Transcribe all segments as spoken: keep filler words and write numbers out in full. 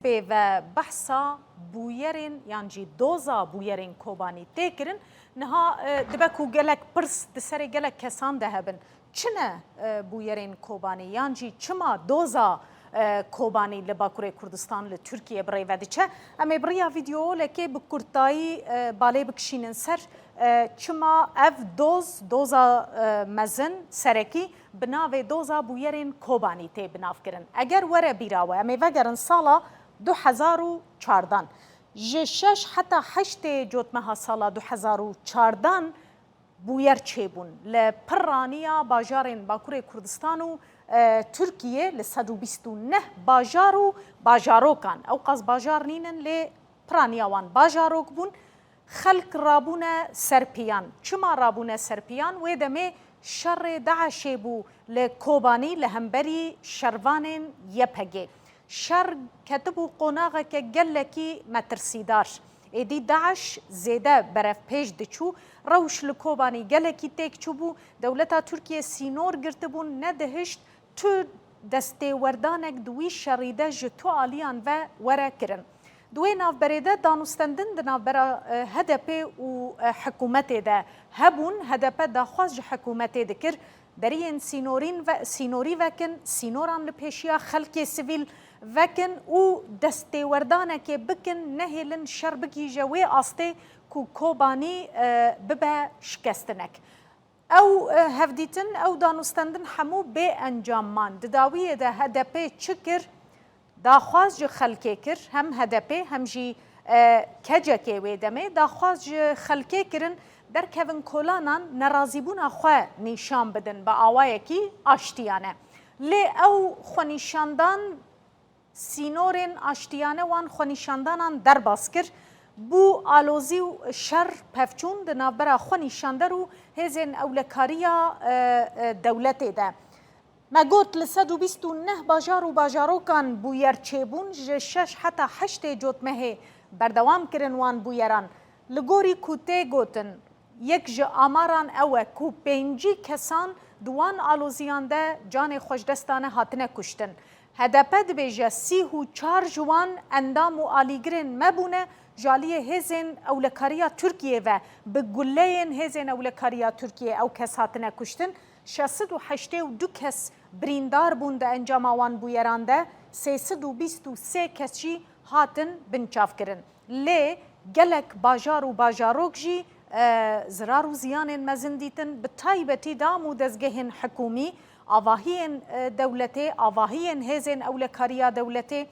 pê ve behsa bûyerên yan jî doza bûyerên Kobanî tê kirin. Niha, e, dibe ku gelek pirs di serê gelek kesan de hebin. Çi ne, e, bûyerên Kobanî yan jî çima doza, e, Kobanî li Bakurê Kurdistan li Tirkiye bi rê ve diçe? Em ê bi riya vîdeolekê bi kurtayî, e, balê bikişînin ser, e, çima ev doz, doza, e, mezin, serekî, bi navê doza bûyerên Kobanî tê binavkirin. Eger were bîra we, em ê vegerin sala du hezar û çardan. Ji şeş heta heştê cotmeha sala du hezar û çardan bûyer çêbûn. Li piraniya bajarên Bakurê Kurdistan û, e, Tirkiye li sed û bîst û neh bajar û bajarokan. Ew qas bajar nînin lê piraniya wan bajarok bûn. Xelk rabûne ser piyan. Çima rabûne ser piyan? Wê demê şerê DAIŞê bû li Kobanî li hemberî şervanên Y P G. Şer ketibû qonaxeke gelekî metirsîdar. Êdî DAIŞ zêde berevpêş diçû, rewş li Kobanî gelekî têk çûbû. Dewleta Tirkiye sînor girtibûn, nedihişt tu destêwerdanek di wî şerî de ji tu aliyan ve were kirin. Di wê navberê de danûstendin di navbera, e, H D P û, e, hikûmetê de hebûn. H D P daxwaz ji hikûmetê dikir, deriyên sînorîn ve, sînorî vekin, sînoran li pêşiya xelkê sivîl vekin û destêwerdanekê bikin, nehêlin şer bigihîje wê astê ku Kobanî, e, bibe şikestinek. Ew, e, hevdîtin, ew danûstendin hemû bê encam man. Di dawiyê de H D P çi kir? Daxwaz ji xelkê kir, hem H D P hem jî, e, K C K wê demê daxwaz ji xelkê kirin, derkevin kolanan, nerazîbûna xwe nîşan bidin bi awayekî aştiyane. Lê ew xwenîşandan sînorên aştiyane wan xwenîşandanan derbas kir. Bû alozî û şer pevçûn di navbera xwenîşander û hêzên ewlekariya, e, e, dewletê de. Me got, li sed û bîst û neh bajar û bajarokan bûyer çêbûn, ji şeş heta heştê cotmehê berdewam kirin wan bûyeran. Li gorî ku tê gotin, yek ji amaran ew e ku pêncî kesan di wan aloziyan de canê xwe ji dest dane, hatine kuştin. H D P dibêje sî û çar ji wan endam û alîgirên me bûne, ji aliyê hêzên ewlekariya Tirkiyê ve bi guleyên hêzên ewlekariya Tirkiyê ew kes hatine kuştin. Şeş sed û heştê û du kes birîndar bûn di encama wan bûyeran de, sê sed û bîst û sê kes jî hatin binçavkirin. Lê gelek bajar û bajarok jî, e, zirar û ziyanên mezin dîtin, bi taybetî dam û dezgehên hikûmî, avahiyên, e, dewletê, avahiyên hêzên ewlekariya dewletê,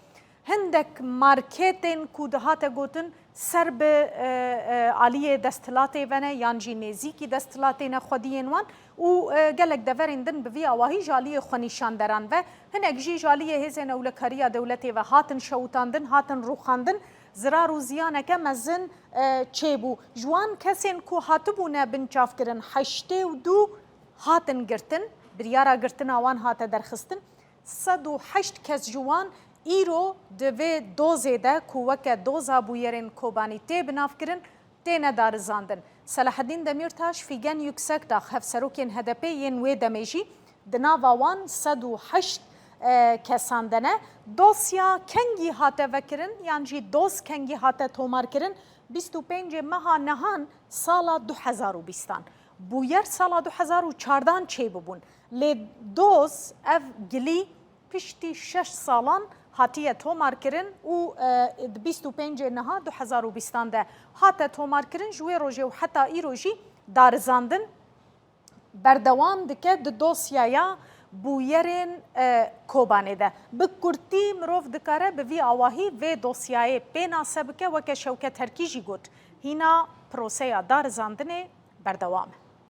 hindek marketên ku dihate gotin ser bi, e, e, aliyê desthilatê ve ne yan jî nêzîkî desthilatê ne xwediyên wan û, e, gelek deverên din bi vî awahî ji aliyê xwenîşanderan ve, hinek jî ji aliyê hêzên ewlekariya dewletê ve hatin şewitandin, hatin rûxandin, zirar û ziyaneke mezin, e, çêbû. Ji wan kesên ku hatibûne binçavkirin heştê û du hatin girtin, biryara girtina wan hate derxistin. Sed û heşt kes ji wan îro di vê dozê de ku weke doza bûyerên Kobanî tê binavkirin, têne darizandin. Selaheddîn Demîrtaş, Fîgen Yüksekdağ, hevserokên H D P yên wê demê jî di nava wan sed û heşt, e, kesan de ne. Dosya kengî hate vekirin yan jî doz kengî hate tomarkirin? Bîst û pêncê meha nehan sala du hezar û bîstan. Bûyer sala du hezar û çardan çêbibûn. Lê doz, ev gilî piştî şeş salan hatiye tomarkirin û, e, di bîst û pêncê niha du hezar û bîstan de hate tomarkirin, ji wê rojê û heta îro jî darizandin berdewam dike di dosyaya bûyerên, e, Kobanê de. Bi kurtî mirov dikare bi vî awahî vê dosyayê pênase bike, weke Şewket Herkî jî got, hîna proseya darizandinê berdewam e.